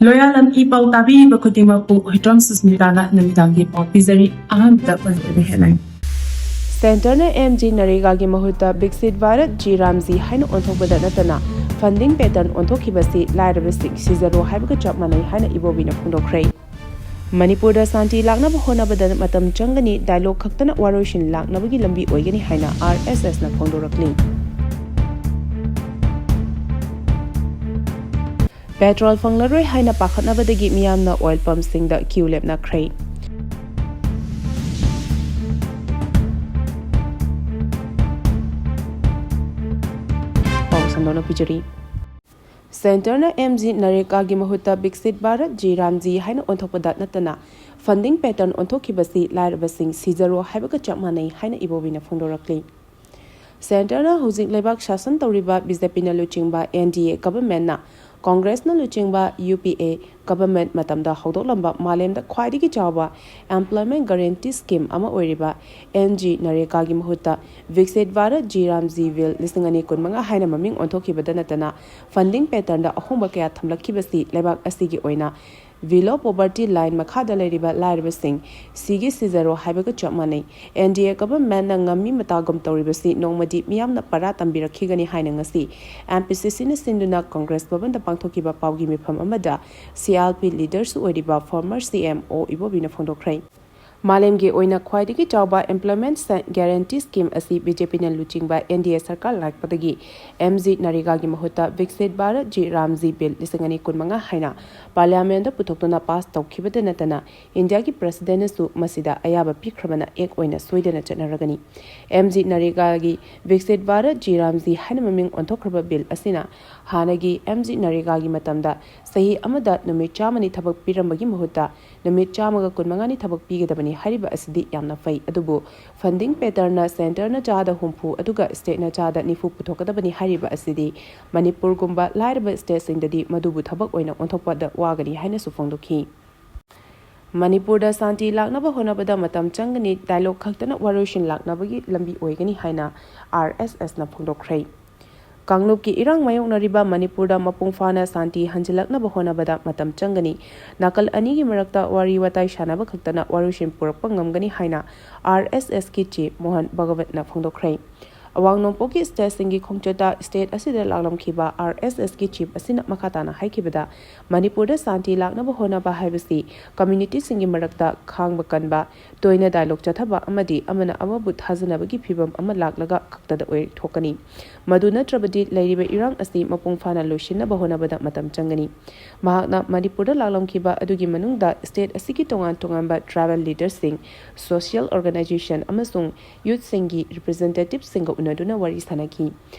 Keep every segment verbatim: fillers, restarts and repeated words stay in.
ꯂꯣꯌꯥꯂꯝ E ꯄꯥꯎ ꯇꯥꯕꯤꯔꯤꯕ ꯈꯨꯗꯤꯡꯃꯛꯄꯨ ꯍꯨꯏꯗ꯭ꯔꯣꯝ ꯁꯨꯁꯃꯤꯇꯥꯅ ꯅꯨꯃꯤꯗꯥꯡꯒꯤ ꯄꯥꯎ ꯄꯤꯖꯔꯤ꯫ ꯑꯍꯥꯟꯕꯗ ꯃꯔꯨꯑꯣꯏꯕ headline꯫ ꯁꯦꯟꯇꯔꯅ ꯑꯦꯝ ꯖꯤ ꯅꯔꯦꯒꯥꯒꯤ ꯃꯍꯨꯠꯇ ꯕꯤꯛꯁꯤꯠ ꯚꯥꯔꯠ ꯖꯤ ꯔꯥꯝꯖꯤ ꯍꯥꯏꯅ ꯑꯣꯟꯊꯣꯛꯄꯗ ꯅꯠꯇꯅ funding pattern ꯑꯣꯟꯊꯣꯛꯈꯤꯕꯁꯤ ꯂꯥꯏꯔꯕꯁꯤꯡ ꯁꯤꯖꯔꯣ ꯍꯥꯏꯕꯒ ꯆꯞ ꯃꯥꯟꯅꯩ ꯍꯥꯏꯅ ꯏꯕꯣꯕꯤꯅ ꯐꯣꯡꯗꯣꯛꯈ꯭ꯔꯦ꯫ ꯃꯅꯤꯄꯨꯔꯗ ꯁꯥꯟꯇꯤ ꯂꯥꯛꯅꯕ ꯍꯣꯠꯅꯕꯗ ꯃꯇꯝ ꯆꯪꯒꯅꯤ, dialogue ꯈꯛꯇꯅ ꯋꯥꯔꯣꯏꯁꯤꯟ ꯂꯥꯛꯅꯕꯒꯤ ꯂꯝꯕꯤ ꯑꯣꯏꯒꯅꯤ ꯍꯥꯏꯅ ꯑꯥꯔ ꯑꯦꯁ ꯑꯦꯁꯅ ꯐꯣꯡꯗꯣꯔꯛꯂꯤ꯫ ꯄꯦꯇ꯭ꯔꯣꯜ ꯐꯪꯂꯔꯣꯏ ꯍꯥꯏꯅ ꯄꯥꯈꯠꯅꯕꯗꯒꯤ ꯃꯤꯌꯥꯝꯅ oil pumpꯁꯤꯡꯗ queue ꯂꯦꯞꯅꯈ꯭ꯔꯦ꯫ ꯄꯥꯎ ꯁꯟꯗꯣꯛꯅ ꯄꯤꯖꯔꯤ꯫ ꯁꯦꯟꯇꯔꯅ ꯑꯦꯝ ꯖꯤ ꯅꯔꯦꯒꯥꯒꯤ ꯃꯍꯨꯠꯇ ꯕꯤꯛꯁꯤꯠ ꯚꯥꯔꯠ ꯖꯤ ꯔꯥꯝꯖꯤ ꯍꯥꯏꯅ ꯑꯣꯟꯊꯣꯛꯄꯗ ꯅꯠꯇꯅ funding pattern ꯑꯣꯟꯊꯣꯛꯈꯤꯕꯁꯤ ꯂꯥꯏꯔꯕꯁꯤꯡ ꯁꯤꯖꯔꯣ ꯍꯥꯏꯕꯒ ꯆꯞ ꯃꯥꯟꯅꯩ ꯍꯥꯏꯅ ꯏꯕꯣꯕꯤꯅ ꯐꯣꯡꯗꯣꯔꯛꯂꯤ꯫ ꯁꯦꯟꯇꯔꯅ ꯍꯧꯖꯤꯛ ꯂꯩꯕꯥꯛ ꯁꯥꯁꯟ ꯇꯧꯔꯤꯕ ꯕꯤ ꯖꯦ ꯄꯤꯅ ꯂꯨꯆꯤꯡꯕ ꯑꯦꯟ ꯗꯤ ꯑꯦ ꯒꯚꯔꯟꯃꯦꯟꯠꯅ ꯀꯣꯡꯒ꯭ꯔꯦꯁꯅ ꯂꯨꯆꯤꯡꯕ ꯌꯨ ꯄꯤ ꯑꯦ ꯒꯚꯔꯟꯃꯦꯟꯠ ꯃꯇꯝꯗ ꯍꯧꯗꯣꯛꯂꯝꯕ ꯃꯥꯂꯦꯝꯗ ꯈ꯭ꯋꯥꯏꯗꯒꯤ ꯆꯥꯎꯕ employment guarantee scheme ꯑꯃ ꯑꯣꯏꯔꯤꯕ ꯑꯦꯝ ꯖꯤ ꯅꯔꯦꯒꯥꯒꯤ ꯃꯍꯨꯠꯇ ꯕꯤꯛꯁꯤꯠ ꯚꯥꯔꯠ ꯖꯤ ꯔꯥꯝꯖꯤ ꯕꯤꯜ ꯂꯤꯁꯤꯡ ꯑꯅꯤ ꯀꯨꯟꯃꯉꯥ ꯍꯥꯏꯅ ꯃꯃꯤꯡ ꯑꯣꯟꯊꯣꯛꯈꯤꯕꯗ ꯅꯠꯇꯅ funding patternꯗ ꯑꯍꯣꯡꯕ ꯀꯌꯥ ꯊꯝꯂꯛꯈꯤꯕꯁꯤ ꯂꯩꯕꯥꯛ ꯑꯁꯤꯒꯤ ꯑꯣꯏꯅ below poverty line ꯃꯈꯥꯗ ꯂꯩꯔꯤꯕ ꯂꯥꯏꯔꯕꯁꯤꯡ ꯁꯤꯒꯤ ꯁꯤꯖꯔꯣ ꯍꯥꯏꯕꯒ ꯆꯞ ꯃꯥꯟꯅꯩ꯫ ꯑꯦꯟ ꯗꯤ ꯑꯦ ꯒꯚꯔꯟꯃꯦꯟꯠꯅ ꯉꯝꯃꯤ ꯃꯇꯥꯒꯨꯝ ꯇꯧꯔꯤꯕꯁꯤ ꯅꯣꯡꯃꯗꯤ ꯃꯤꯌꯥꯝꯅ ꯄꯔꯥ ꯇꯝꯕꯤꯔꯛꯈꯤꯒꯅꯤ ꯍꯥꯏꯅ ꯉꯁꯤ ꯑꯦꯝ ꯄꯤ ꯁꯤ ꯁꯤꯅ ꯁꯤꯟꯗꯨꯅ ꯀꯣꯡꯒ꯭ꯔꯦꯁ ꯚꯕꯟꯗ ꯄꯥꯡꯊꯣꯛꯈꯤꯕ ꯄꯥꯎꯒꯤ ꯃꯤꯐꯝ ꯑꯃꯗ ꯁꯤ ꯑꯥꯔ ꯄꯤ ꯂꯤꯗꯔꯁꯨ ꯑꯣꯏꯔꯤꯕ former ꯁꯤ ꯑꯦꯝ ꯑꯣ ꯏꯕꯣꯕꯤꯅ ꯐꯣꯡꯗꯣꯛꯈ꯭ꯔꯦ꯫ ꯃꯥꯂꯦꯝꯒꯤ ꯑꯣꯏꯅ ꯈ꯭ꯋꯥꯏꯗꯒꯤ ꯆꯥꯎꯕ employment guarantee scheme ꯑꯁꯤ ꯕꯤ ꯖꯦ ꯄꯤꯅ ꯂꯨꯆꯤꯡꯕ ꯑꯦꯟ ꯗꯤ ꯑꯦ ꯁꯔꯀꯥꯔ ꯂꯥꯛꯄꯗꯒꯤ ꯑꯦꯝ ꯖꯤ ꯅꯔꯦꯒꯥꯒꯤ ꯃꯍꯨꯠꯇ ꯕꯤꯛꯁꯤꯠ ꯚꯥꯔꯠ ꯖꯤ ꯔꯥꯝꯖꯤ ꯕꯤꯜ ꯂꯤꯁꯤꯡ ꯑꯅꯤ ꯀꯨꯟꯃꯉꯥ ꯍꯥꯏꯅ ꯄꯥꯔꯂꯤꯌꯥꯃꯦꯟꯠꯇ ꯄꯨꯊꯣꯛꯇꯨꯅ ꯄꯥꯁ ꯇꯧꯈꯤꯕꯗ ꯅꯠꯇꯅ ꯏꯟꯗꯤꯌꯥꯒꯤ ꯄ꯭ꯔꯦꯁꯤꯗꯦꯟꯠꯅꯁꯨ ꯃꯁꯤꯗ ꯑꯌꯥꯕ ꯄꯤꯈ꯭ꯔꯕꯅ ꯑꯦꯛ ꯑꯣꯏꯅ ꯁꯣꯏꯗꯅ ꯆꯠꯅꯔꯒꯅꯤ꯫ ꯑꯦꯝ ꯖꯤ ꯅꯔꯦꯒꯥꯒꯤ ꯕꯤꯛꯁꯤꯠ ꯚꯥꯔꯠ ꯖꯤ ꯔꯥꯝꯖꯤ ꯍꯥꯏꯅ ꯃꯃꯤꯡ ꯑꯣꯟꯊꯣꯛꯈ꯭ꯔꯕ ꯕꯤꯜ ꯑꯁꯤꯅ ꯍꯥꯟꯅꯒꯤ ꯑꯦꯝ ꯖꯤ ꯅꯔꯦꯒꯥꯒꯤ ꯃꯇꯝꯗ ꯆꯍꯤ ꯑꯃꯗ ꯅꯨꯃꯤꯠ ꯆꯥꯝꯃꯅꯤ ꯊꯕꯛ ꯄꯤꯔꯝꯕꯒꯤ ꯃꯍꯨꯠꯇ ꯅꯨꯃꯤꯠ ꯆꯥꯝꯃꯒ ꯀꯨꯟꯃꯉꯥꯅꯤ ꯊꯕꯛ ꯄꯤꯒꯗꯕꯅꯤ ꯍꯥꯏꯔꯤꯕ ꯑꯁꯤꯗꯤ ꯌꯥꯝꯅ ꯐꯩ, ꯑꯗꯨꯕꯨ funding patternꯅ ꯁꯦꯟꯇꯔꯅ ꯆꯥꯗ ꯍꯨꯝꯐꯨ ꯑꯗꯨꯒ ꯁ꯭ꯇꯦꯠꯅ ꯆꯥꯗ ꯅꯤꯐꯨ ꯄꯨꯊꯣꯛꯀꯗꯕꯅꯤ ꯍꯥꯏꯔꯤꯕ ꯑꯁꯤꯗꯤ ꯃꯅꯤꯄꯨꯔꯒꯨꯝꯕ ꯂꯥꯏꯔꯕ ꯁ꯭ꯇꯦꯠꯁꯤꯡꯗꯗꯤ ꯃꯗꯨꯕꯨ ꯊꯕꯛ ꯑꯣꯏꯅ ꯑꯣꯟꯊꯣꯛꯄꯗ ꯋꯥꯒꯅꯤ ꯍꯥꯏꯅꯁꯨ ꯐꯣꯡꯗꯣꯛꯈꯤ꯫ ꯃꯅꯤꯄꯨꯔꯗ ꯁꯥꯟꯇꯤ ꯂꯥꯛꯅꯕ ꯍꯣꯠꯅꯕꯗ ꯃꯇꯝ ꯆꯪꯒꯅꯤ, dialogue ꯈꯛꯇꯅ ꯋꯥꯔꯣꯏꯁꯤꯟ ꯂꯥꯛꯅꯕꯒꯤ ꯂꯝꯕꯤ ꯑꯣꯏꯒꯅꯤ ꯍꯥꯏꯅ ꯑꯥꯔ ꯑꯦꯁ ꯑꯦꯁꯅ ꯐꯣꯡꯗꯣꯛꯈ꯭ꯔꯦ꯫ ꯀꯥꯡꯂꯨꯞꯀꯤ ꯏꯔꯥꯡ ꯃꯥꯌꯣꯛꯅꯔꯤꯕ ꯃꯅꯤꯄꯨꯔꯗ ꯃꯄꯨꯡ ꯐꯥꯅ ꯁꯥꯟꯇꯤ ꯍꯟꯖꯤꯜꯂꯛꯅꯕ ꯍꯣꯠꯅꯕꯗ ꯃꯇꯝ ꯆꯪꯒꯅꯤ꯫ ꯅꯥꯀꯜ ꯑꯅꯤꯒꯤ ꯃꯔꯛꯇ ꯋꯥꯔꯤ ꯋꯥꯇꯥꯏ ꯁꯥꯟꯅꯕ ꯈꯛꯇꯅ ꯋꯥꯔꯣꯏꯁꯤꯟ ꯄꯨꯔꯛꯄ ꯉꯝꯒꯅꯤ ꯍꯥꯏꯅ ꯑꯥꯔ ꯑꯦꯁ ꯑꯦꯁꯀꯤ ꯆꯤꯐ ꯃꯣꯍꯟ ꯚꯒꯋꯠꯅ ꯐꯣꯡꯗꯣꯛꯈ꯭ꯔꯦ꯫ ꯑꯋꯥꯡ ꯅꯣꯡꯄꯣꯛꯀꯤ ꯁ꯭ꯇꯦꯠꯁꯤꯡꯒꯤ ꯈꯣꯡꯆꯠꯇ ꯁ꯭ꯇꯦꯠ ꯑꯁꯤꯗ ꯂꯥꯛꯂꯝꯈꯤꯕ ꯑꯥꯔ ꯑꯦꯁ ꯑꯦꯁꯀꯤ ꯆꯤꯐ ꯑꯁꯤꯅ ꯃꯈꯥ ꯇꯥꯅ ꯍꯥꯏꯈꯤꯕꯗ, ꯃꯅꯤꯄꯨꯔꯗ ꯁꯥꯟꯇꯤ ꯂꯥꯛꯅꯕ ꯍꯣꯠꯅꯕ ꯍꯥꯏꯕꯁꯤ ꯀꯝꯃ꯭ꯌꯨꯅꯤꯇꯤꯁꯤꯡꯒꯤ ꯃꯔꯛꯇ ꯈꯥꯡꯕ ꯀꯟꯕ, ꯇꯣꯏꯅ ꯗꯥꯏꯂꯣꯒ ꯆꯠꯊꯕ ꯑꯃꯗꯤ ꯑꯃꯅ ꯑꯃꯕꯨ ꯊꯥꯖꯅꯕꯒꯤ ꯐꯤꯚꯝ ꯑꯃ ꯂꯥꯛꯂꯒ ꯈꯛꯇꯗ ꯑꯣꯏꯊꯣꯛꯀꯅꯤ꯫ ꯃꯗꯨ ꯅꯠꯇ꯭ꯔꯕꯗꯤ ꯂꯩꯔꯤꯕ ꯏꯔꯥꯡ ꯑꯁꯤ ꯃꯄꯨꯡ ꯐꯥꯅ ꯂꯣꯏꯁꯤꯟꯅꯕ ꯍꯣꯠꯅꯕꯗ ꯃꯇꯝ ꯆꯪꯒꯅꯤ꯫ ꯃꯍꯥꯛꯅ ꯃꯅꯤꯄꯨꯔꯗ ꯂꯥꯛꯂꯝꯈꯤꯕ ꯑꯗꯨꯒꯤ ꯃꯅꯨꯡꯗ ꯁ꯭ꯇꯦꯠ ꯑꯁꯤꯒꯤ ꯇꯣꯉꯥꯟ ꯇꯣꯉꯥꯟꯕ ꯇ꯭ꯔꯥꯏꯕꯦꯜ ꯂꯤꯗꯔꯁꯤꯡ, ꯁꯣꯁꯤꯌꯦꯜ ꯑꯣꯔꯒꯅꯥꯏꯖꯦꯁꯟ ꯑꯃꯁꯨꯡ ꯌꯨꯠꯁꯤꯡꯒꯤ ꯔꯤꯄ꯭ꯔꯖꯦꯟꯇꯦꯇꯤꯚꯁꯤꯡꯒ ꯎꯅꯗꯨꯅ ꯋꯥꯔꯤ ꯁꯥꯅꯈꯤ꯫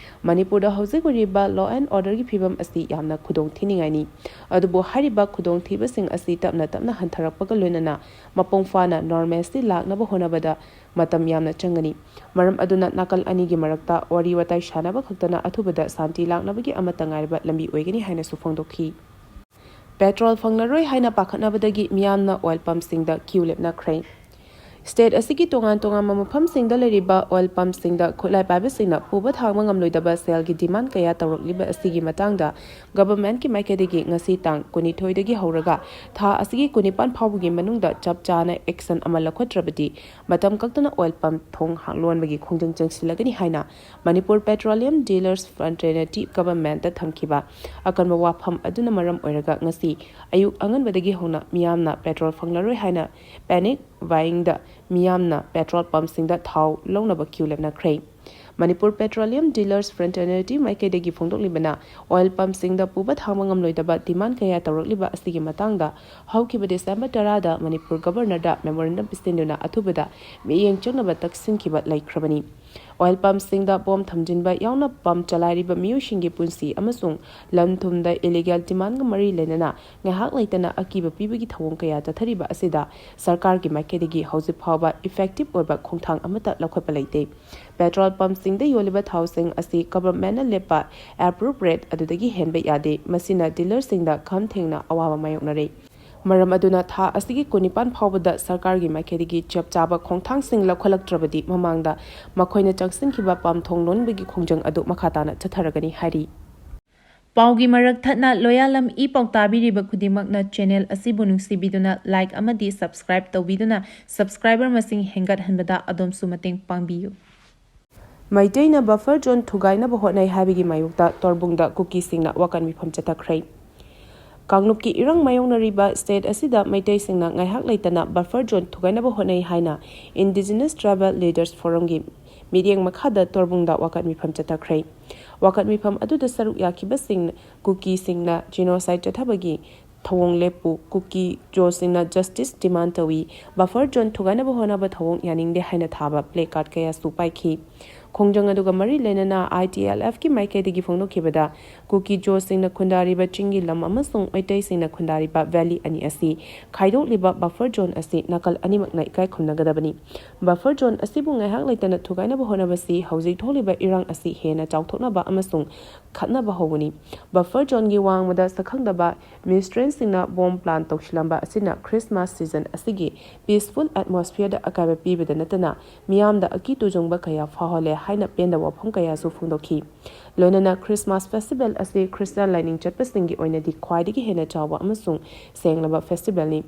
ꯃꯅꯤꯄꯨꯔꯗ ꯍꯧꯖꯤꯛ ꯑꯣꯏꯔꯤꯕ law and orderꯒꯤ ꯐꯤꯚꯝ ꯑꯁꯤ ꯌꯥꯝꯅ ꯈꯨꯗꯣꯡꯊꯤꯅꯤꯡꯉꯥꯏꯅꯤ꯫ ꯑꯗꯨꯕꯨ ꯍꯥꯏꯔꯤꯕ ꯈꯨꯗꯣꯡꯊꯤꯕꯁꯤꯡ ꯑꯁꯤ ꯇꯞꯅ ꯇꯞꯅ ꯍꯟꯊꯔꯛꯄꯒ ꯂꯣꯏꯅꯅ ꯃꯄꯨꯡ ꯐꯥꯅ normalcy ꯂꯥꯛꯅꯕ ꯍꯣꯠꯅꯕꯗ ꯃꯇꯝ ꯌꯥꯝꯅ ꯆꯪꯒꯅꯤ꯫ ꯃꯔꯝ ꯑꯗꯨꯅ ꯅꯥꯀꯜ ꯑꯅꯤꯒꯤ ꯃꯔꯛꯇ ꯋꯥꯔꯤ ꯋꯥꯇꯥꯏ ꯁꯥꯟꯅꯕ ꯈꯛꯇꯅ ꯑꯊꯨꯕꯗ ꯁꯥꯟꯇꯤ ꯂꯥꯛꯅꯕꯒꯤ ꯑꯃꯠꯇ ꯉꯥꯏꯔꯕ ꯂꯝꯕꯤ ꯑꯣꯏꯒꯅꯤ ꯍꯥꯏꯅꯁꯨ ꯐꯣꯡꯗꯣꯛꯈꯤ꯫ ꯄꯦꯇ꯭ꯔꯣꯜ ꯐꯪꯂꯔꯣꯏ ꯍꯥꯏꯅ ꯄꯥꯈꯠꯅꯕꯗꯒꯤ ꯃꯤꯌꯥꯝꯅ ꯑꯣꯏꯜ ꯄꯝꯁꯤꯡꯗ ꯀ꯭ꯌꯨ ꯂꯦꯞꯅꯈ꯭ꯔꯦ꯫ ꯁ꯭ꯇꯦꯠ ꯑꯁꯤꯒꯤ ꯇꯣꯉꯥꯟ ꯇꯣꯉꯥꯟꯕ ꯃꯐꯝꯁꯤꯡꯗ ꯂꯩꯔꯤꯕ ꯑꯣꯏꯜ ꯄꯝꯁꯤꯡꯗ ꯈꯨꯠꯂꯥꯏ ꯄꯥꯏꯕꯁꯤꯡꯅ ꯄꯨꯕ ꯊꯥꯡꯕ ꯉꯝꯂꯣꯏꯗꯕ ꯁꯦꯜꯒꯤ ꯗꯤꯃꯥꯟ ꯀꯌꯥ ꯇꯧꯔꯛꯂꯤꯕ ꯑꯁꯤꯒꯤ ꯃꯇꯥꯡꯗ ꯒꯚꯔꯟꯃꯦꯟꯠꯀꯤ ꯃꯥꯏꯀꯩꯗꯒꯤ ꯉꯁꯤ ꯇꯥꯡ ꯀꯨꯟꯅꯤꯊꯣꯏꯗꯒꯤ ꯍꯧꯔꯒ ꯊꯥ ꯑꯁꯤꯒꯤ ꯀꯨꯟꯅꯤꯄꯥꯟ ꯐꯥꯎꯕꯒꯤ ꯃꯅꯨꯡꯗ ꯆꯞ ꯆꯥꯅ ꯑꯦꯛꯁꯟ ꯑꯃ ꯂꯧꯈꯠꯇ꯭ꯔꯕꯗꯤ ꯃꯇꯝ ꯀꯛꯇꯅ ꯑꯣꯏꯜ ꯄꯝ ꯊꯣꯡ ꯍꯥꯡ ꯂꯣꯟꯕꯒꯤ ꯈꯣꯡꯖꯪ ꯆꯪꯁꯤꯜꯂꯒꯅꯤ ꯍꯥꯏꯅ ꯃꯅꯤꯄꯨꯔ ꯄꯦꯇ꯭ꯔꯣꯂꯤꯌꯝ ꯗꯤꯂꯔꯁ ꯐ꯭ꯔꯟꯇꯔꯅꯦꯇꯤ ꯒꯚꯔꯟꯃꯦꯟꯠꯇ ꯊꯝꯈꯤꯕ ꯑꯀꯟꯕ ꯋꯥꯐꯝ ꯑꯗꯨꯅ ꯃꯔꯝ ꯑꯣꯏꯔꯒ ꯉꯁꯤ ꯑꯌꯨꯛ ꯑꯉꯟꯕꯗꯒꯤ ꯍꯧꯅ ꯃꯤꯌꯥꯝꯅ ꯄꯦꯇ꯭ꯔꯣꯜ ꯐꯪꯂꯔꯣꯏ ꯍꯥꯏꯅ ꯄꯦꯅꯤꯛ ꯕꯥꯏꯌꯤꯡꯗ ꯃꯤꯌꯥꯝꯅ ꯄꯦꯇ꯭ꯔꯣꯜ ꯄꯝꯁꯤꯡꯗ ꯊꯥꯎ ꯂꯧꯅꯕ ꯀ꯭ꯌꯨ ꯂꯦꯞꯅꯈ꯭ꯔꯦ꯫ ꯃꯅꯤꯄꯨꯔ ꯄꯦꯇ꯭ꯔꯣꯂꯤꯌꯝ ꯗꯤꯂꯔꯁ ꯐ꯭ꯔꯟꯇꯔꯅꯦꯇꯤ ꯃꯥꯏꯀꯩꯗꯒꯤ ꯐꯣꯡꯗꯣꯛꯂꯤꯕꯅ, ꯑꯣꯏꯜ ꯄꯝꯁꯤꯡꯗ ꯄꯨꯕ ꯊꯥꯡꯕ ꯉꯝꯂꯣꯏꯗꯕ ꯗꯤꯃꯥꯟ ꯀꯌꯥ ꯇꯧꯔꯛꯂꯤꯕ ꯑꯁꯤꯒꯤ ꯃꯇꯥꯡꯗ ꯍꯧꯈꯤꯕ ꯗꯤꯁꯦꯝꯕꯔ ꯇꯔꯥꯗ ꯃꯅꯤꯄꯨꯔ ꯒꯚꯔꯅꯔꯗ ꯃꯦꯃꯣꯔꯦꯟꯗꯝ ꯄꯤꯁꯤꯟꯗꯨꯅ ꯑꯊꯨꯕꯗ ꯃꯤꯠꯌꯦꯡ ꯆꯪꯅꯕ ꯇꯛꯁꯤꯟꯈꯤꯕ ꯂꯩꯈ꯭ꯔꯕꯅꯤ꯫ ꯑꯣꯏꯜ ꯄꯝꯁꯤꯡꯗ ꯕꯣꯝ ꯊꯝꯖꯤꯟꯕ ꯌꯥꯎꯅ ꯄꯝ ꯆꯂꯥꯏꯔꯤꯕ ꯃꯤꯑꯣꯏꯁꯤꯡꯒꯤ ꯄꯨꯟꯁꯤ ꯑꯃꯁꯨꯡ ꯂꯟ ꯊꯨꯝꯗ ꯏꯂꯤꯒꯦꯜ ꯗꯤꯃꯥꯟꯒ ꯃꯔꯤ ꯂꯩꯅꯅ ꯉꯥꯏꯍꯥꯛ ꯂꯩꯇꯅ ꯑꯀꯤꯕ ꯄꯤꯕꯒꯤ ꯊꯧꯑꯣꯡ ꯀꯌꯥ ꯆꯠꯊꯔꯤꯕ ꯑꯁꯤꯗ ꯁꯔꯀꯥꯔꯒꯤ ꯃꯥꯏꯀꯩꯗꯒꯤ ꯍꯧꯖꯤꯛ ꯐꯥꯎꯕ ꯏꯐꯦꯛꯇꯤꯚ ꯑꯣꯏꯕ ꯈꯣꯡꯊꯥꯡ ꯑꯃꯠꯇ ꯂꯧꯈꯠꯄ ꯂꯩꯇꯦ꯫ ꯄꯦꯇ꯭ꯔꯣꯜ ꯄꯝꯁꯤꯡꯗ ꯌꯣꯜꯂꯤꯕ ꯊꯥꯎꯁꯤꯡ ꯑꯁꯤ ꯒꯚꯔꯟꯃꯦꯟꯠꯅ ꯂꯦꯞꯄ ꯑꯦꯄ꯭ꯔꯨꯚ ꯔꯦꯠ ꯑꯗꯨꯗꯒꯤ ꯍꯦꯟꯕ ꯌꯥꯗꯦ꯫ ꯃꯁꯤꯅ ꯗꯤꯂꯔꯁꯤꯡꯗ ꯈꯝ ꯊꯦꯡꯅ ꯑꯋꯥꯕ ꯃꯥꯌꯣꯛꯅꯔꯦ꯫ ꯃꯔꯝ ꯑꯗꯨꯅ ꯊꯥ ꯑꯁꯤꯒꯤ ꯀꯨꯟꯅꯤꯄꯥꯟ ꯐꯥꯎꯕꯗ ꯁꯔꯀꯥꯔꯒꯤ ꯃꯥꯏꯀꯩꯗꯒꯤ ꯆꯞ ꯆꯥꯕ ꯈꯣꯡꯊꯥꯡꯁꯤꯡ ꯂꯧꯈꯠꯂꯛꯇ꯭ꯔꯕꯗꯤ ꯃꯃꯥꯡꯗ ꯃꯈꯣꯏꯅ ꯆꯪꯁꯤꯟꯈꯤꯕ ꯄꯥꯝꯊꯣꯡ ꯂꯣꯟꯕꯒꯤ ꯈꯣꯡꯖꯪ ꯑꯗꯨ ꯃꯈꯥ ꯇꯥꯅ ꯆꯠꯊꯔꯒꯅꯤ ꯍꯥꯏꯔꯤ꯫ ꯄꯥꯎꯒꯤ ꯃꯔꯛ ꯊꯠꯅ ꯂꯣꯌꯥꯂꯝ ꯏ ꯄꯥꯎ ꯇꯥꯕꯤꯔꯤꯕ ꯈꯨꯗꯤꯡꯃꯛꯅ ꯆꯦꯅꯦꯜ ꯑꯁꯤꯕꯨ ꯅꯨꯡꯁꯤꯕꯤꯗꯨꯅ ꯂꯥꯏꯛ ꯑꯃꯗꯤ ꯁꯕꯁꯀ꯭ꯔꯥꯏꯕ ꯇꯧꯕꯤꯗꯨꯅ ꯁꯕꯁꯀ꯭ꯔꯥꯏꯕꯔ ꯃꯁꯤꯡ ꯍꯦꯟꯒꯠꯍꯟꯕꯗ ꯑꯗꯣꯝꯁꯨ ꯃꯇꯦꯡ ꯄꯥꯡꯕꯤꯌꯨ꯫ ꯃꯩꯇꯩꯅ ꯕꯐꯔ ꯖꯣꯟ ꯊꯨꯒꯥꯏꯅꯕ ꯍꯣꯠꯅꯩ ꯍꯥꯏꯕꯒꯤ ꯃꯥꯌꯣꯛꯇ ꯇꯣꯔꯕꯨꯡꯗ ꯀꯨꯀꯤꯁꯤꯡꯅ ꯋꯥꯀꯠ ꯃꯤꯐꯝ ꯆꯠꯊꯈ꯭ꯔꯦ꯫ ꯀꯥꯡꯂꯨꯞꯀꯤ ꯏꯔꯥꯡ ꯃꯥꯌꯣꯛꯅꯔꯤꯕ ꯁ꯭ꯇꯦꯠ ꯑꯁꯤꯗ ꯃꯩꯇꯩꯁꯤꯡꯅ ꯉꯥꯏꯍꯥꯛ ꯂꯩꯇꯅ ꯕꯐꯔ ꯖꯣꯟ ꯊꯨꯒꯥꯏꯅꯕ ꯍꯣꯠꯅꯩ ꯍꯥꯏꯅ ꯏꯟꯗꯤꯖꯤꯅꯁ ꯇ꯭ꯔꯥꯏꯕꯦꯜ ꯂꯤꯗꯔꯁ ꯐꯣꯔꯝꯒꯤ ꯃꯤꯠꯌꯦꯡ ꯃꯈꯥꯗ ꯇꯣꯔꯕꯨꯡꯗ ꯋꯥꯀꯠ ꯃꯤꯐꯝ ꯆꯠꯊꯈ꯭ꯔꯦ꯫ ꯋꯥꯀꯠ ꯃꯤꯐꯝ ꯑꯗꯨꯗ ꯁꯔꯨꯛ ꯌꯥꯈꯤꯕꯁꯤꯡ ꯀꯨꯀꯤꯁꯤꯡꯅ ꯖꯤꯅꯣꯁꯥꯏꯗ ꯆꯠꯊꯕꯒꯤ ꯊꯧꯑꯣꯡ ꯂꯦꯞꯄꯨ, ꯀꯨꯀꯤ ꯖꯣꯁꯤꯡꯅ ꯖꯁꯇꯤꯁ ꯗꯤꯃꯥꯟ ꯇꯧꯏ, ꯕꯐꯔ ꯖꯣꯟ ꯊꯨꯒꯥꯏꯅꯕ ꯍꯣꯠꯅꯕ ꯊꯧꯑꯣꯡ ꯌꯥꯅꯤꯡꯗꯦ ꯍꯥꯏꯅ ꯊꯥꯕ ꯄ꯭ꯂꯦ ꯀꯥꯔꯗ ꯀꯌꯥꯁꯨ ꯄꯥꯏꯈꯤ꯫ ꯈꯣꯡꯖꯪ ꯑꯗꯨꯒ ꯃꯔꯤ ꯂꯩꯅꯅ ꯑꯥꯏ ꯇꯤ ꯑꯦꯜ ꯑꯦꯐꯀꯤ ꯃꯥꯏꯀꯩꯗꯒꯤ ꯐꯣꯡꯗꯣꯛꯈꯤꯕꯗ, ꯀꯨꯀꯤ ꯖꯣꯁꯤꯡꯅ ꯈꯨꯟꯗꯥꯔꯤꯕ ꯆꯤꯡꯒꯤ ꯂꯝ ꯑꯃꯁꯨꯡ ꯃꯩꯇꯩꯁꯤꯡꯅ ꯈꯨꯟꯗꯥꯔꯤꯕ ꯚꯦꯂꯤ ꯑꯅꯤ ꯑꯁꯤ ꯈꯥꯏꯗꯣꯛꯂꯤꯕ ꯕꯐꯔ ꯖꯣꯟ ꯑꯁꯤ ꯅꯥꯀꯜ ꯑꯅꯤꯃꯛꯅ ꯏꯀꯥꯏ ꯈꯨꯝꯅꯒꯗꯕꯅꯤ꯫ ꯕꯐꯔ ꯖꯣꯟ ꯑꯁꯤꯕꯨ ꯉꯥꯏꯍꯥꯛ ꯂꯩꯇꯅ ꯊꯨꯒꯥꯏꯅꯕ ꯍꯣꯠꯅꯕꯁꯤ ꯍꯧꯖꯤꯛ ꯊꯣꯛꯂꯤꯕ ꯏꯔꯥꯡ ꯑꯁꯤ ꯍꯦꯟꯅ ꯆꯥꯎꯊꯣꯛꯅꯕ ꯑꯃꯁꯨꯡ ꯈꯠꯅꯕ ꯍꯧꯒꯅꯤ꯫ ꯕꯐꯔ ꯖꯣꯟꯒꯤ ꯋꯥꯡꯃꯗ ꯁꯛꯈꯪꯗꯕ ꯃꯤꯁꯇ꯭ꯔꯦꯟꯁꯤꯡꯅ ꯕꯣꯝ ꯄ꯭ꯂꯥꯟ ꯇꯧꯁꯤꯜꯂꯝꯕ ꯑꯁꯤꯅ ꯈ꯭ꯔꯤꯁꯃꯥꯁ ꯁꯤꯖꯟ ꯑꯁꯤꯒꯤ ꯄꯤꯁꯐꯨꯜ ꯑꯦꯠꯃꯣꯁꯐꯤꯌꯔꯗ ꯑꯀꯥꯏꯕ ꯄꯤꯕꯗ ꯅꯠꯇꯅ ꯃꯤꯌꯥꯝꯗ ꯑꯀꯤ ꯇꯨꯖꯨꯡꯕ ꯀꯌꯥ ꯐꯥꯎꯍꯜꯂꯦ ꯍꯥꯏꯅ ꯄꯦꯟꯗꯕ ꯋꯥꯐꯝ ꯀꯌꯥꯁꯨ ꯐꯣꯡꯗꯣꯛꯈꯤ꯫ ꯂꯣꯏꯅꯅ ꯈ꯭ꯔꯤꯁꯃꯥꯁ ꯐꯦꯁꯇꯤꯚꯦꯜ ꯑꯁꯤ ꯈ꯭ꯔꯤꯁꯇꯤꯌꯥꯟ ꯂꯥꯏꯅꯤꯡ ꯆꯠꯄꯁꯤꯡꯒꯤ ꯑꯣꯏꯅꯗꯤ ꯈ꯭ꯋꯥꯏꯗꯒꯤ ꯍꯦꯟꯅ ꯆꯥꯎꯕ ꯑꯃꯁꯨꯡ ꯁꯦꯡꯂꯕ ꯐꯦꯁꯇꯤꯚꯦꯜꯅꯤ꯫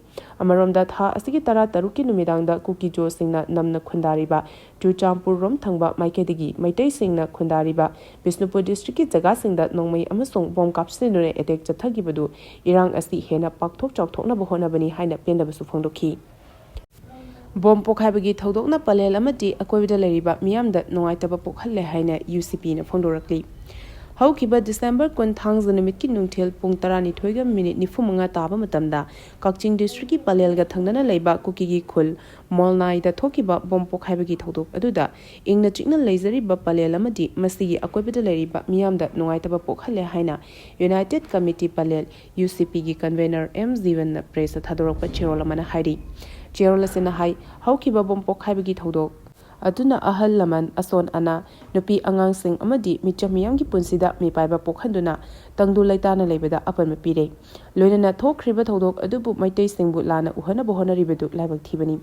ꯑꯃꯔꯣꯝꯗ, ꯊꯥ ꯑꯁꯤꯒꯤ ꯇꯔꯥ ꯇꯔꯨꯛꯀꯤ ꯅꯨꯃꯤꯗꯥꯡꯗ ꯀꯨꯀꯤ ꯖꯣꯁꯤꯡꯅ ꯅꯝꯅ ꯈꯨꯟꯗꯥꯔꯤꯕ ꯆꯨꯔꯆꯥꯟꯄꯨꯔ ꯔꯣꯝ ꯊꯪꯕ ꯃꯥꯏꯀꯩꯗꯒꯤ ꯃꯩꯇꯩꯁꯤꯡꯅ ꯈꯨꯟꯗꯥꯔꯤꯕ ꯕꯤꯁꯅꯨꯄꯨꯔ ꯗꯤꯁꯇ꯭ꯔꯤꯛꯀꯤ ꯖꯒꯥꯁꯤꯡꯗ ꯅꯣꯡꯃꯩ ꯑꯃꯁꯨꯡ ꯕꯣꯝ ꯀꯥꯞꯁꯤꯟꯗꯨꯅ ꯑꯦꯇꯦꯛ ꯆꯠꯊꯈꯤꯕꯗꯨ ꯏꯔꯥꯡ ꯑꯁꯤ ꯍꯦꯟꯅ ꯄꯥꯛꯊꯣꯛ ꯆꯥꯎꯊꯣꯛꯅꯕ ꯍꯣꯠꯅꯕꯅꯤ ꯍꯥꯏꯅ ꯄꯦꯟꯗꯕꯁꯨ ꯐꯣꯡꯗꯣꯛꯈꯤ꯫ ꯕꯣꯝ ꯄꯣꯈꯥꯏꯕꯒꯤ ꯊꯧꯗꯣꯛꯅ ꯄꯂꯦꯜ ꯑꯃꯗꯤ ꯑꯀꯣꯏꯕꯗ ꯂꯩꯔꯤꯕ ꯃꯤꯌꯥꯝꯗ ꯅꯨꯡꯉꯥꯏꯇꯕ ꯄꯣꯛꯍꯜꯂꯦ ꯍꯥꯏꯅ ꯌꯨ ꯁꯤ ꯄꯤꯅ ꯐꯣꯡꯗꯣꯔꯛꯂꯤ꯫ ꯍꯧꯈꯤꯕ ꯗꯤꯁꯦꯝꯕꯔ ꯀꯨꯟ ꯊꯥꯡꯖ ꯅꯨꯃꯤꯠꯀꯤ ꯅꯨꯡꯊꯤꯜ ꯄꯨꯡ ꯇꯔꯥꯅꯤꯊꯣꯏꯒ ꯃꯤꯅꯤꯠ ꯅꯤꯐꯨ ꯃꯉꯥ ꯇꯥꯕ ꯃꯇꯝꯗ ꯀꯛꯆꯤꯡ ꯗꯤꯁꯇ꯭ꯔꯤꯛꯀꯤ ꯄꯂꯦꯜꯒ ꯊꯪꯅꯅ ꯂꯩꯕ ꯀꯨꯀꯤꯒꯤ ꯈꯨꯜ ꯃꯣꯜꯅꯥꯏꯗ ꯊꯣꯛꯈꯤꯕ ꯕꯣꯝ ꯄꯣꯈꯥꯏꯕꯒꯤ ꯊꯧꯗꯣꯛ ꯑꯗꯨꯗ ꯏꯪꯅ ꯆꯤꯛꯅ ꯂꯩꯖꯔꯤꯕ ꯄꯂꯦꯜ ꯑꯃꯗꯤ ꯃꯁꯤꯒꯤ ꯑꯀꯣꯏꯕꯗ ꯂꯩꯔꯤꯕ ꯃꯤꯌꯥꯝꯗ ꯅꯨꯡꯉꯥꯏꯇꯕ ꯄꯣꯛꯍꯜꯂꯦ ꯍꯥꯏꯅ ꯌꯨꯅꯥꯏꯇꯦꯗ ꯀꯃꯤꯇꯤ ꯄꯂꯦꯜ, ꯌꯨ ꯁꯤ ꯄꯤꯒꯤ ꯀꯟꯚꯦꯅꯔ ꯑꯦꯝ ꯖꯤꯕꯟꯅ ꯄ꯭ꯔꯦꯁꯇ ꯊꯥꯗꯣꯔꯛꯄ ꯆꯦꯔꯣꯜ ꯑꯃꯅ ꯍꯥꯏꯔꯤ꯫ ꯆꯦꯔꯣꯜ ꯑꯁꯤꯅ ꯍꯥꯏ, ꯍꯧꯈꯤꯕ ꯕꯣꯝ ꯄꯣꯈꯥꯏꯕꯒꯤ ꯊꯧꯗꯣꯛ ꯑꯗꯨꯅ ꯑꯍꯜ ꯂꯃꯟ, ꯑꯁꯣꯟ ꯑꯅꯥ, ꯅꯨꯄꯤ ꯑꯉꯥꯡꯁꯤꯡ ꯑꯃꯗꯤ ꯃꯤꯆꯝ ꯃꯤꯌꯥꯝꯒꯤ ꯄꯨꯟꯁꯤꯗ ꯃꯤꯄꯥꯏꯕ ꯄꯣꯛꯍꯟꯗꯨꯅ ꯇꯪꯗꯨ ꯂꯩꯇꯥꯅ ꯂꯩꯕꯗ ꯑꯄꯟꯕ ꯄꯤꯔꯦ꯫ ꯂꯣꯏꯅꯅ ꯊꯣꯛꯈ꯭ꯔꯤꯕ ꯊꯧꯗꯣꯛ ꯑꯗꯨꯕꯨ ꯃꯩꯇꯩꯁꯤꯡꯕꯨ ꯂꯥꯟꯅ ꯎꯍꯟꯅꯕ ꯍꯣꯠꯅꯔꯤꯕꯗꯨ ꯂꯥꯏꯕꯛ ꯊꯤꯕꯅꯤ꯫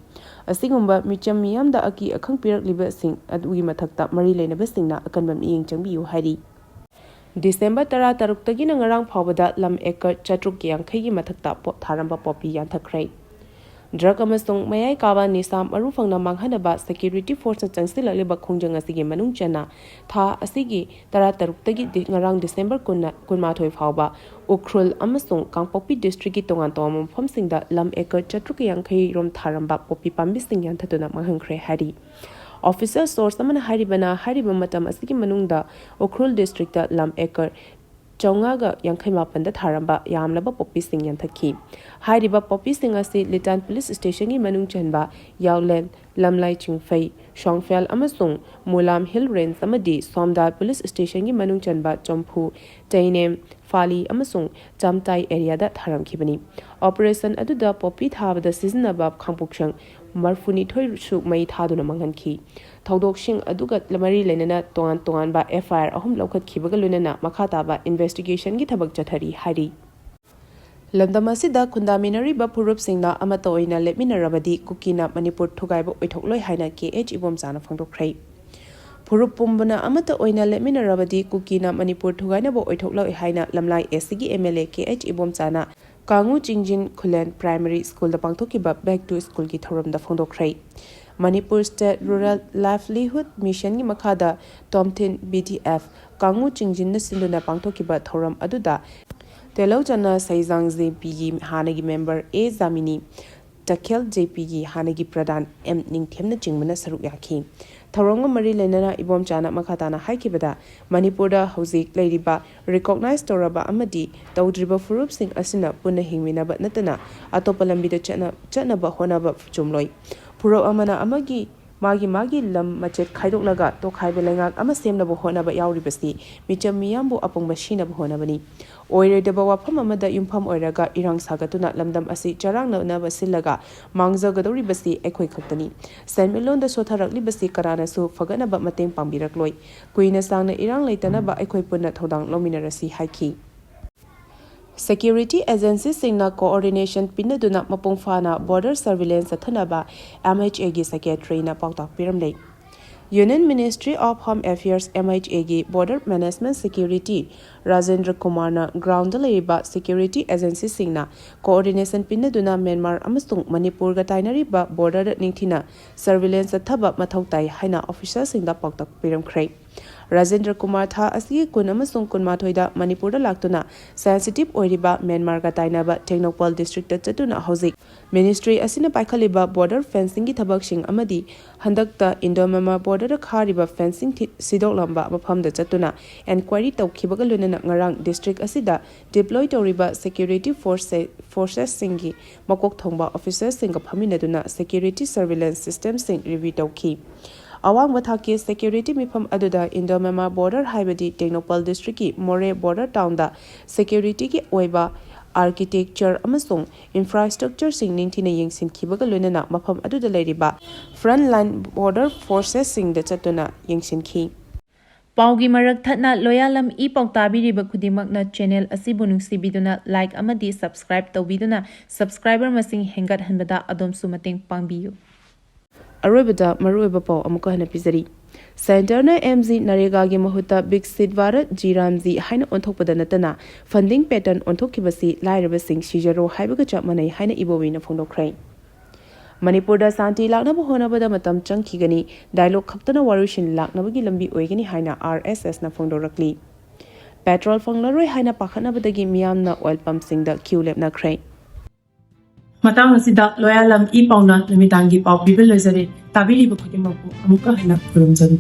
ꯑꯁꯤꯒꯨꯝꯕ ꯃꯤꯆꯝ ꯃꯤꯌꯥꯝꯗ ꯑꯀꯤ ꯑꯈꯪ ꯄꯤꯔꯛꯂꯤꯕꯁꯤꯡ ꯑꯗꯨꯒꯤ ꯃꯊꯛꯇ ꯃꯔꯤ ꯂꯩꯅꯕꯁꯤꯡꯅ ꯑꯀꯟꯕ ꯃꯤꯠꯌꯦꯡ ꯆꯪꯕꯤꯌꯨ ꯍꯥꯏꯔꯤ꯫ ꯗꯤꯁꯦꯝꯕꯔ ꯇꯔꯥꯇꯔꯨꯛꯇꯒꯤꯅ ꯉꯔꯥꯡ ꯐꯥꯎꯕꯗ ꯂꯝ ꯑꯦꯀꯔ ꯆꯥꯇ꯭ꯔꯨꯛ ꯌꯥꯡꯈꯩꯒꯤ ꯃꯊꯛꯇ ꯄꯣꯞ ꯊꯥꯔꯝꯕ ꯄꯣꯄꯤ ꯌꯥꯟꯊꯈ꯭ꯔꯦ꯫ ꯗ꯭ꯔꯒ ꯑꯃꯁꯨꯡ ꯃꯌꯥꯏ ꯀꯥꯕ ꯅꯤꯁꯥ ꯃꯔꯨ ꯐꯪꯅ ꯃꯥꯡꯍꯟꯅꯕ ꯁꯦꯀ꯭ꯌꯨꯔꯤꯇꯤ ꯐꯣꯔꯁꯅ ꯆꯪꯁꯤꯜꯂꯛꯂꯤꯕ ꯈꯣꯡꯖꯪ ꯑꯁꯤꯒꯤ ꯃꯅꯨꯡ ꯆꯟꯅ ꯊꯥ ꯑꯁꯤꯒꯤ ꯇꯔꯥꯇꯔꯨꯛꯇꯒꯤ ꯗꯤ-, ꯉꯔꯥꯡ ꯗꯤꯁꯦꯝꯕꯔ ꯀꯨꯟꯅ, ꯀꯨꯟꯃꯥꯊꯣꯏ ꯐꯥꯎꯕ ꯎꯈ꯭ꯔꯨꯜ ꯑꯃꯁꯨꯡ ꯀꯥꯡꯄꯣꯛꯄꯤ ꯗꯤꯁꯇ꯭ꯔꯤꯛꯀꯤ ꯇꯣꯉꯥꯟ ꯇꯣꯉꯥꯟꯕ ꯃꯐꯝꯁꯤꯡꯗ ꯂꯝ ꯑꯦꯀꯔ ꯆꯥꯇ꯭ꯔꯨꯛ ꯌꯥꯡꯈꯩ ꯔꯣꯝ ꯊꯥꯔꯝꯕ ꯄꯣꯄꯤ ꯄꯥꯝꯕꯤꯁꯤꯡ ꯌꯥꯟꯊꯗꯨꯅ ꯃꯥꯡꯍꯟꯈ꯭ꯔꯦ ꯍꯥꯏꯔꯤ꯫ ꯑꯣꯐꯤꯁꯤꯌꯦꯜ ꯁꯣꯔꯁ ꯑꯃꯅ ꯍꯥꯏꯔꯤꯕꯅ, ꯍꯥꯏꯔꯤꯕ ꯃꯇꯝ ꯑꯁꯤꯒꯤ ꯃꯅꯨꯡꯗ ꯎꯈ꯭ꯔꯨꯜ ꯗꯤꯁꯇ꯭ꯔꯤꯛꯇ ꯂꯝ ꯑꯦꯀꯔ ꯆꯥꯝꯃꯉꯥꯒ ꯌꯥꯡꯈꯩ ꯃꯥꯄꯟꯗ ꯊꯥꯔꯝꯕ ꯌꯥꯝꯂꯕ ꯄꯣꯄꯤꯁꯤꯡ ꯌꯥꯟꯊꯠꯈꯤ꯫ ꯍꯥꯏꯔꯤꯕ ꯄꯣꯄꯤꯁꯤꯡ ꯑꯁꯤ ꯂꯤꯇꯥꯟ ꯄꯨꯂꯤꯁ ꯁ꯭ꯇꯦꯁꯟꯒꯤ ꯃꯅꯨꯡ ꯆꯟꯕ ꯌꯥꯎꯂꯦꯟ, ꯂꯝꯂꯥꯏ ꯆꯤꯡꯐꯩ, ꯁꯣꯡꯐꯦꯜ ꯑꯃꯁꯨꯡ ꯃꯨꯂꯥꯝ ꯍꯤꯜ ꯔꯦꯟꯖ ꯑꯃꯗꯤ ꯁꯣꯝꯗꯥꯜ ꯄꯨꯂꯤꯁ ꯁ꯭ꯇꯦꯁꯟꯒꯤ ꯃꯅꯨꯡ ꯆꯟꯕ ꯆꯣꯝꯐꯨ, ꯇꯩꯅꯦꯝ, ꯐꯥꯂꯤ ꯑꯃꯁꯨꯡ ꯆꯥꯝꯇꯥꯏ ꯑꯦꯔꯤꯌꯥꯗ ꯊꯥꯔꯝꯈꯤꯕꯅꯤ꯫ ꯑꯣꯄꯔꯦꯁꯟ ꯑꯗꯨꯗ ꯄꯣꯄꯤ ꯊꯥꯕꯗ ꯁꯤꯖꯤꯟꯅꯕ ꯈꯥꯡꯄꯣꯛꯁꯪ ꯃꯔꯐꯨꯅꯤꯊꯣꯏꯁꯨ ꯃꯩ ꯊꯥꯗꯨꯅ ꯃꯥꯡꯍꯟꯈꯤ꯫ ꯊꯧꯗꯣꯛꯁꯤꯡ ꯑꯗꯨꯒ ꯃꯔꯤ ꯂꯩꯅꯅ ꯇꯣꯉꯥꯟ ꯇꯣꯉꯥꯟꯕ ꯑꯦꯐ ꯑꯥꯏ ꯑꯥꯔ ꯑꯍꯨꯝ ꯂꯧꯈꯠꯈꯤꯕꯒ ꯂꯣꯏꯅꯅ ꯃꯈꯥ ꯇꯥꯕ ꯏꯟꯚꯦꯁꯇꯤꯒꯦꯁꯟꯒꯤ ꯊꯕꯛ ꯆꯠꯊꯔꯤ ꯍꯥꯏꯔꯤ꯫ ꯂꯝꯗꯝ ꯑꯁꯤꯗ ꯈꯨꯟꯗꯥꯃꯤꯟꯅꯔꯤꯕ ꯐꯨꯔꯨꯞꯁꯤꯡꯅ ꯑꯃꯠꯇ ꯑꯣꯏꯅ ꯂꯦꯞꯃꯤꯟꯅꯔꯕꯗꯤ ꯀꯨꯀꯤꯅ ꯃꯅꯤꯄꯨꯔ ꯊꯨꯒꯥꯏꯕ ꯑꯣꯏꯊꯣꯛꯂꯣꯏ ꯍꯥꯏꯅ ꯀꯦ ꯑꯩꯆ ꯏꯕꯣꯝꯆꯥꯅ ꯐꯣꯡꯗꯣꯛꯈ꯭ꯔꯦ꯫ ꯐꯨꯔꯨꯞ ꯄꯨꯝꯕꯅ ꯑꯃꯠꯇ ꯑꯣꯏꯅ ꯂꯦꯞꯃꯤꯟꯅꯔꯕꯗꯤ ꯀꯨꯀꯤꯅ ꯃꯅꯤꯄꯨꯔ ꯊꯨꯒꯥꯏꯅꯕ ꯑꯣꯏꯊꯣꯛꯂꯣꯏ ꯍꯥꯏꯅ ꯂꯝꯂꯥꯏ ꯑꯦꯁ ꯁꯤꯒꯤ M L A K H ꯏꯕꯣꯝꯆꯥꯅ ꯀꯥꯡꯉꯨ ꯆꯤꯡꯖꯤꯟ ꯈꯨꯂꯦꯟ ꯄ꯭ꯔꯥꯏꯃꯔꯤ ꯁ꯭ꯀꯨꯜꯗ ꯄꯥꯡꯊꯣꯛꯈꯤꯕ Back to Schoolꯒꯤ ꯊꯧꯔꯝꯗ ꯐꯣꯡꯗꯣꯛꯈ꯭ꯔꯦ꯫ ꯃꯅꯤꯄꯨꯔ ꯁ꯭ꯇꯦꯠ ꯔꯨꯔꯦꯜ ꯂꯥꯏꯚꯂꯤꯍꯨꯗ ꯃꯤꯁꯟꯒꯤ ꯃꯈꯥꯗ ꯇꯣꯝꯊꯤꯟ ꯕꯤ ꯗꯤ ꯑꯦꯐ ꯀꯥꯡꯉꯨ ꯆꯤꯡꯖꯤꯟꯅ ꯁꯤꯟꯗꯨꯅ ꯄꯥꯡꯊꯣꯛꯈꯤꯕ ꯊꯧꯔꯝ ꯑꯗꯨꯗ ꯇꯦꯂꯧꯆꯅ ꯁꯩꯖꯥꯡ ꯖꯦ ꯄꯤꯒꯤ ꯍꯥꯟꯅꯒꯤ ꯃꯦꯝꯕꯔ ꯑꯦ ꯖꯥꯃꯤꯅꯤ, ꯇꯈꯦꯜ ꯖꯦ ꯄꯤꯒꯤ ꯍꯥꯟꯅꯒꯤ ꯄ꯭ꯔꯙꯥꯟ ꯑꯦꯝ ꯅꯤꯡꯊꯦꯝꯅꯆꯤꯡꯕꯅ ꯁꯔꯨꯛ ꯌꯥꯈꯤ꯫ ꯊꯧꯔꯝꯒ ꯃꯔꯤ ꯂꯩꯅꯅ ꯏꯕꯣꯝꯆꯥꯅ ꯃꯈꯥ ꯇꯥꯅ ꯍꯥꯏꯈꯤꯕꯗ, ꯃꯅꯤꯄꯨꯔꯗ ꯍꯧꯖꯤꯛ ꯂꯩꯔꯤꯕ ꯔꯤꯀꯣꯛꯅꯥꯏꯖ ꯇꯧꯔꯕ ꯑꯃꯗꯤ ꯇꯧꯗ꯭ꯔꯤꯕ ꯐꯨꯔꯨꯞꯁꯤꯡ ꯑꯁꯤꯅ ꯄꯨꯟꯅ ꯍꯤꯡꯃꯤꯟꯅꯕ ꯅꯠꯇꯅ ꯑꯇꯣꯞꯄ ꯂꯝꯕꯤꯗ ꯆꯠꯅ-, ꯆꯠꯅꯕ ꯍꯣꯠꯅꯕ ꯆꯨꯝꯂꯣꯏ꯫ ꯐꯨꯔꯨꯞ ꯑꯃꯅ ꯑꯃꯒꯤ ꯃꯥꯒꯤ ꯃꯥꯒꯤ ꯂꯝ ꯃꯆꯦꯠ ꯈꯥꯏꯗꯣꯛꯂꯒ ꯇꯣꯈꯥꯏꯕ ꯂꯩꯉꯥꯛ ꯑꯃ ꯁꯦꯝꯅꯕ ꯍꯣꯠꯅꯕ ꯌꯥꯎꯔꯤꯕꯁꯤ ꯃꯤꯆꯝ ꯃꯤꯌꯥꯝꯕꯨ ꯑꯄꯪꯕ ꯁꯤꯅꯕ ꯍꯣꯠꯅꯕꯅꯤ꯫ ꯑꯣꯏꯔꯣꯏꯗꯕ ꯋꯥꯐꯝ ꯑꯃꯗ ꯌꯨꯝꯐꯝ ꯑꯣꯏꯔꯒ ꯏꯔꯥꯡ ꯁꯥꯒꯠꯇꯨꯅ ꯂꯝꯗꯝ ꯑꯁꯤ ꯆꯔꯥꯡꯅꯅꯕ ꯁꯤꯜꯂꯒ ꯃꯥꯡꯖꯒꯗꯧꯔꯤꯕꯁꯤ ꯑꯩꯈꯣꯏ ꯈꯛꯇꯅꯤ꯫ ꯁꯦꯟꯃꯤꯠꯂꯣꯟꯗ ꯁꯣꯊꯔꯛꯂꯤꯕꯁꯤ ꯀꯅꯥꯅꯁꯨ ꯐꯒꯠꯅꯕ ꯃꯇꯦꯡ ꯄꯥꯡꯕꯤꯔꯛꯂꯣꯏ꯫ ꯀꯨꯏꯅ ꯁꯥꯡꯅ ꯏꯔꯥꯡ ꯂꯩꯇꯅꯕ ꯑꯩꯈꯣꯏ ꯄꯨꯟꯅ ꯊꯧꯗꯥꯡ ꯂꯧꯃꯤꯟꯅꯔꯁꯤ ꯍꯥꯏꯈꯤ꯫ Security agencyꯁꯤꯡꯅ coordination ꯄꯤꯅꯗꯨꯅ ꯃꯄꯨꯡ ꯐꯥꯅ border surveillance ꯆꯠꯊꯅꯕ MHAꯒꯤ secretaryꯅ ꯄꯥꯎꯇꯥꯛ ꯄꯤꯔꯝꯂꯦ꯫ Union Ministry of Home Affairs, MHAꯒꯤ border management secretary Rajendra ꯀꯨꯃꯥꯔꯅ groundꯗ ꯂꯩꯔꯤꯕ security agencyꯁꯤꯡꯅ coordination ꯄꯤꯅꯗꯨꯅ ꯃ꯭ꯌꯥꯟꯃꯥꯔ ꯑꯃꯁꯨꯡ ꯃꯅꯤꯄꯨꯔꯒ ꯇꯥꯏꯅꯔꯤꯕ borderꯗ ꯅꯤꯡꯊꯤꯅ surveillance ꯆꯠꯊꯕ ꯃꯊꯧ ꯇꯥꯏ ꯍꯥꯏꯅ officerꯁꯤꯡꯗ ꯄꯥꯎꯇꯥꯛ ꯄꯤꯔꯝꯈ꯭ꯔꯦ꯫ ꯔꯥꯖꯦꯟꯗ꯭ꯔ ꯀꯨꯃꯥꯔ ꯊꯥ ꯑꯁꯤꯒꯤ ꯀꯨꯟ ꯑꯃꯁꯨꯡ ꯀꯨꯟꯃꯥꯊꯣꯏꯗ ꯃꯅꯤꯄꯨꯔꯗ ꯂꯥꯛꯇꯨꯅ sensitive ꯑꯣꯏꯔꯤꯕ ꯃ꯭ꯌꯥꯟꯃꯥꯔꯒ ꯇꯥꯏꯅꯕ ꯇꯦꯡꯅꯧꯄꯜ districtꯇ ꯆꯠꯇꯨꯅ ꯍꯧꯖꯤꯛ ministry ꯑꯁꯤꯅ ꯄꯥꯏꯈꯠꯂꯤꯕ border fencingꯒꯤ ꯊꯕꯛꯁꯤꯡ ꯑꯃꯗꯤ ꯍꯟꯗꯛꯇ Indo Myanmar borderꯗ ꯈꯥꯔꯤꯕ fencing ꯊꯤ-, ꯁꯤꯗꯣꯛꯂꯝꯕ ꯃꯐꯝꯗ ꯆꯠꯇꯨꯅ enquiry ꯇꯧꯈꯤꯕꯒ ꯂꯣꯏꯅꯅ ꯉꯔꯥꯡ district ꯑꯁꯤꯗ deploy ꯇꯧꯔꯤꯕ security force, forcesꯁꯤꯡꯒꯤ ꯃꯀꯣꯛ ꯊꯣꯡꯕ officerꯁꯤꯡꯒ ꯐꯝꯃꯤꯟꯅꯗꯨꯅ security surveillance systemꯁꯤꯡ review ꯇꯧꯈꯤ꯫ ꯑꯋꯥꯡꯕ ꯊꯥꯛꯀꯤ security ꯃꯤꯐꯝ ꯑꯗꯨꯗ Indo Myanmar border ꯍꯥꯏꯕꯗꯤ ꯇꯦꯡꯅꯧꯄꯜ districtꯀꯤ ꯃꯣꯔꯦ border townꯗ securityꯒꯤ ꯑꯣꯏꯕ architecture ꯑꯃꯁꯨꯡ infrastructureꯁꯤꯡ ꯅꯤꯡꯊꯤꯅ ꯌꯦꯡꯁꯤꯟꯈꯤꯕꯒ ꯂꯣꯏꯅꯅ ꯃꯐꯝ ꯑꯗꯨꯗ ꯂꯩꯔꯤꯕ frontline border forcesꯁꯤꯡꯗ ꯆꯠꯇꯨꯅ ꯌꯦꯡꯁꯤꯟꯈꯤ꯫ ꯄꯥꯎꯒꯤ ꯃꯔꯛ ꯊꯠꯅ ꯂꯣꯌꯥꯂꯝ ꯏ ꯄꯥꯎ ꯇꯥꯕꯤꯔꯤꯕ ꯈꯨꯗꯤꯡꯃꯛꯅ channel ꯑꯁꯤꯕꯨ ꯅꯨꯡꯁꯤꯕꯤꯗꯨꯅ like ꯑꯃꯗꯤ subscribe ꯇꯧꯕꯤꯗꯨꯅ subscriber ꯃꯁꯤꯡ ꯍꯦꯟꯒꯠꯍꯟꯕꯗ ꯑꯗꯣꯝꯁꯨ ꯃꯇꯦꯡ ꯄꯥꯡꯕꯤꯌꯨ꯫ ꯑꯔꯣꯏꯕꯗ ꯃꯔꯨꯑꯣꯏꯕ ꯄꯥꯎ ꯑꯃꯨꯛꯀ ꯍꯟꯅ ꯄꯤꯖꯔꯤ꯫ Centreꯅ MGNREGAꯒꯤ ꯃꯍꯨꯠꯇ Viksit Bharat G RAM G ꯍꯥꯏꯅ ꯑꯣꯟꯊꯣꯛꯄꯗ ꯅꯠꯇꯅ funding pattern ꯑꯣꯟꯊꯣꯛꯈꯤꯕꯁꯤ ꯂꯥꯏꯔꯕꯁꯤꯡ ꯁꯤꯖꯔꯣ ꯍꯥꯏꯕꯒ ꯆꯞ ꯃꯥꯟꯅꯩ ꯍꯥꯏꯅ ꯏꯕꯣꯕꯤꯅ ꯐꯣꯡꯗꯣꯛꯈ꯭ꯔꯦ꯫ ꯃꯅꯤꯄꯨꯔꯗ ꯁꯥꯟꯇꯤ ꯂꯥꯛꯅꯕ ꯍꯣꯠꯅꯕꯗ ꯃꯇꯝ ꯆꯪꯈꯤꯒꯅꯤ, dialogue ꯈꯛꯇꯅ ꯋꯥꯔꯣꯏꯁꯤꯟ ꯂꯥꯛꯅꯕꯒꯤ ꯂꯝꯕꯤ ꯑꯣꯏꯒꯅꯤ ꯍꯥꯏꯅ RSSꯅ ꯐꯣꯡꯗꯣꯔꯛꯂꯤ꯫ Petrol ꯐꯪꯂꯔꯣꯏ ꯍꯥꯏꯅ ꯄꯥꯈꯠꯅꯕꯗꯒꯤ ꯃꯤꯌꯥꯝꯅ oil pumpꯁꯤꯡꯗ queue ꯂꯦꯞꯅꯈ꯭ꯔꯦ꯫ ꯃꯇꯥꯡ ꯑꯁꯤꯗ ꯂꯣꯌꯥꯂꯝ ꯏ ꯄꯥꯎꯅ ꯅꯨꯃꯤꯗꯥꯡꯒꯤ ꯄꯥꯎ ꯄꯤꯕ ꯂꯣꯏꯖꯔꯦ꯫ ꯇꯥꯕꯤꯔꯤꯕ ꯈꯨꯗꯤꯡꯃꯛꯄꯨ ꯑꯃꯨꯛꯀ ꯍꯟꯅ ꯈꯨꯔꯨꯝꯖꯔꯤ꯫